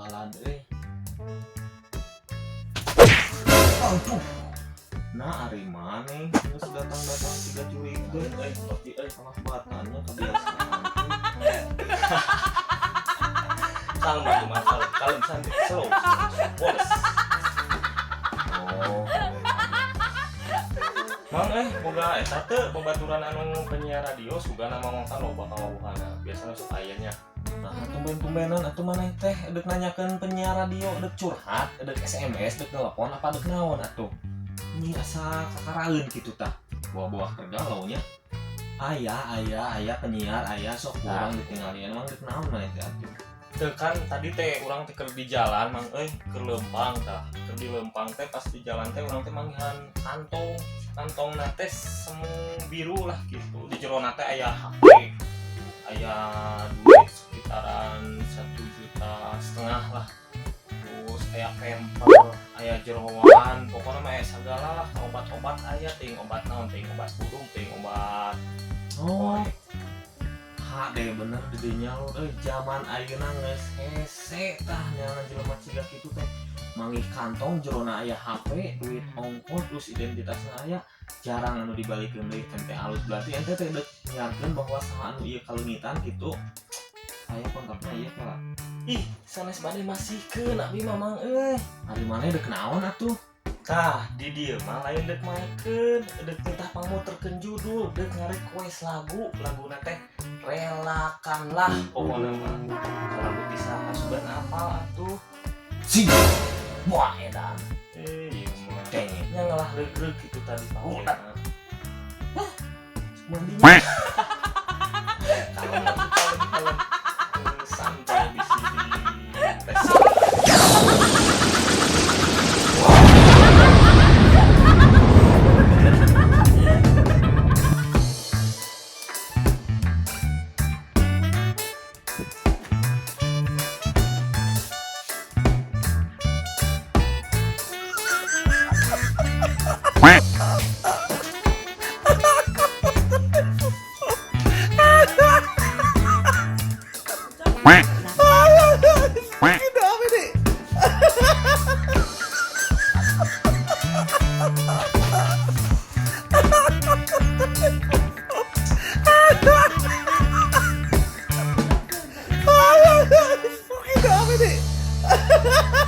Balad euy. Aduh. Nah, ari maneh geus datang-datang siga curiga euy, tapi euy kalahbatannya kebiasaan. Kalem atuh, Mang, kalem, kalem, santai, slow, slow, boles. Oh. Mang, boga eta teu babaturan anu penyiar radio sugana mamongkan loba kawawuhana. Biasana sok aya nya. Nah, tumben-tumbenan atuh maneh teh dek nanyakeun penyiar radio, dek curhat, dek SMS, dek telepon apa dek naon atuh? Ini asa kakaraeun kitu tah. Bawa-bawa keur galau nya. Aya, aya, aya penyiar, aya sok kurang ditingalian emang dek naon maneh teh atuh? Teu kan tadi teh urang teh keur di jalan, Mang euy, keur leumpang tah. Keur di leumpang teh pas di jalan teh urang teh manggihan kantong. Kantongna teh semu biru lah gitu. Di jerona teh aya HP. Aya duit sekitaran 1,5 juta lah. Terus aya pemper, aya jeroan, pokoknya mah aya sagala lah, obat-obat aya ting obat naon, ting obat burung, ting obat. Oh. Hade bener di dinya lur euy, zaman ayeuna geus hese tah nyangan jelema ciga kitu teh. Manggih kantong jerona aya HP, duit ongkos terus identitasna aya, jarang anu dibalikeun deui ente alus berarti ente teh dek nyiarkeun bahwa saha anu ieu kaleungitan kitu. Aya kontakna ieu kala. Ih, sanes bade masihkeun abi mah, Mang euy. Ari maneh dek naon atuh? Tah, di dieu mah lain dek maekeun, dek titah pangmuterkeun judul, dek ngarequest lagu, laguna teh Relakanlah pokokna mah. Lagu ti saha sugan apal atuh. Si. Wah edan. Eh, ieu mah. Deng. Nya ngalah regreg gitu tadi Udah. Hah? Mandinya. Kalem atuh, kalem, kalem. Santai di sini. Tes. Fucking damn it!